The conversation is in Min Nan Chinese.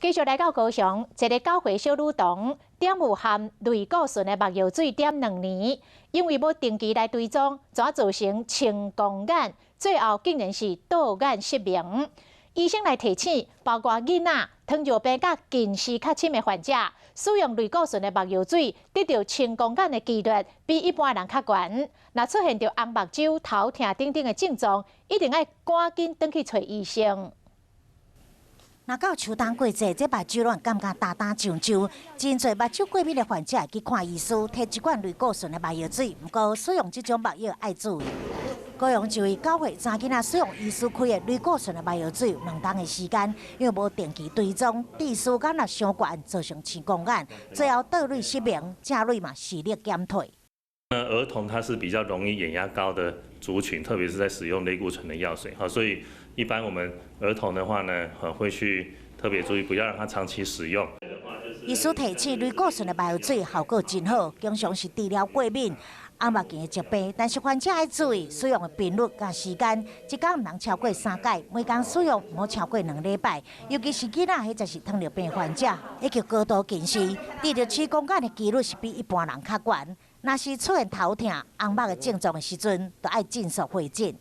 繼續來到高雄，一个9歲小女童點有含類固醇的目藥水點2年，因為無定期來追蹤，怎造成青光眼，最後竟然是倒眼失明。醫生來提醒，包括囡仔、糖尿病佮近視較深的患者，使用類固醇的目藥水，得著青光眼的幾率比一般人較懸。若出現著紅目睭、頭痛等等的症狀，一定愛趕緊轉去揣醫生。若到秋冬季節，這目睭攏會感覺焦焦脹脹，真濟目睭過敏的患者會去看醫師，提一罐類固醇的目藥水。毋過使用這種目藥愛注意。高雄一位9歲查囡仔使用醫師開的類固醇的目藥水2冬的時間，因為無定期追蹤，致使眼壓傷懸，造成青光眼，最後倒淚失明，正淚嘛視力減退。那兒童他是比較容易眼壓高的族群，特別是在使用類固醇的藥水，好，所以一般我們兒童的話呢，會去特別注意，不要讓他長期使用。醫師提醒，類固醇的目藥水效果真好，經常是治療過敏、紅目鏡的疾病，但是患者愛注意使用的頻率佮時間，一工毋通超過三擺，每工使用毋好超過2禮拜。尤其是囡仔或者是糖尿病患者，以及高度近視，得著青光眼的幾率是比一般人較懸。若是出現頭痛、紅目的症狀的時陣，就愛盡速回診。